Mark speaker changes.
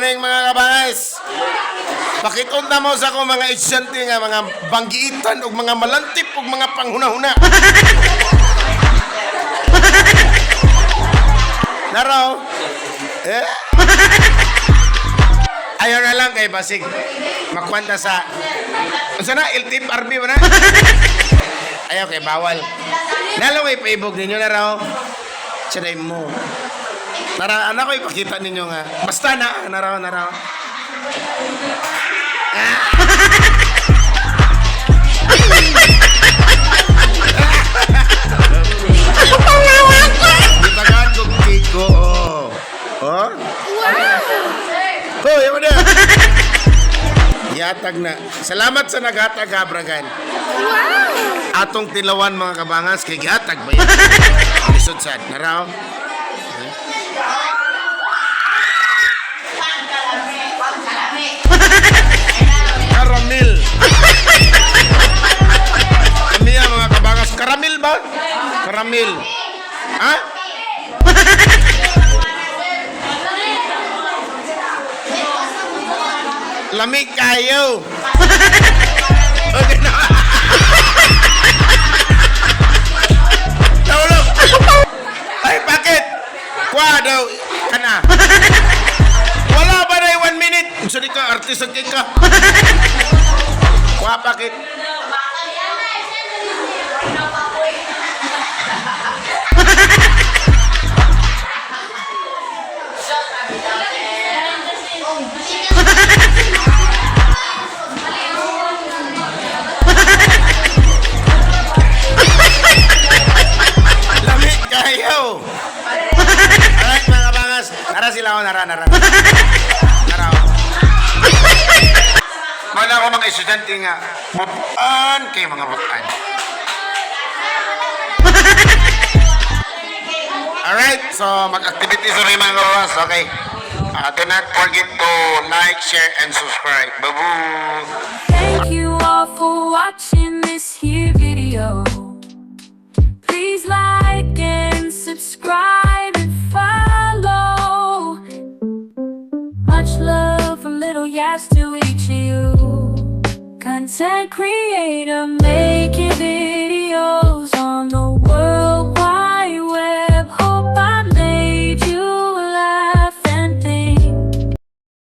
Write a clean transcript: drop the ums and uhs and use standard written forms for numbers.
Speaker 1: Morning, mga kabangas. Pakitunta mo sa akong mga estudyante nga mga banggiitan ug mga malantip ug mga panghuna-huna. Naraw. Eh? Ayaw na lang kay basig. Makwanta sa Unsa na LTFRB ba na? Ayaw kay bawal. Nalo kay paibog ninyo na raw. Siya mo. Nara, anak ko ipakita ninyo nga. Basta na, naraw, naraw. Gitagaan kong cake ko, oh. Oh? Wow! Oh, yaman na. Yatag na. Salamat sa naghatag ha, Bragan. Wow! Atong tilawan, mga kabangas, kay gihatag ba yan? Lisod sad. Naraw? Karamil. Kami yan, mga kabangas. Karamil ba? Karamil. Ha? Lamig kayo. Okay na. Nahulog. Ay, bakit? Kwa daw. Kana. Wala ba na yung 1 minute? Sorry ka, artist ang cake ka. Kwa, bakit? Lamig kayo. Alright, mga kabangas. Nara sila o, nara, nara. Nara o. Wala ako mga estudyante nga. Butaan kayo, mga butaan. Alright, so mag-activity sa mga kabangas. Okay. Do not forget to like, share, and subscribe. Babu!
Speaker 2: Thank you all for watching this here video. Please like and subscribe and follow. Much love from Little Yas to each of you. Content creator making videos on the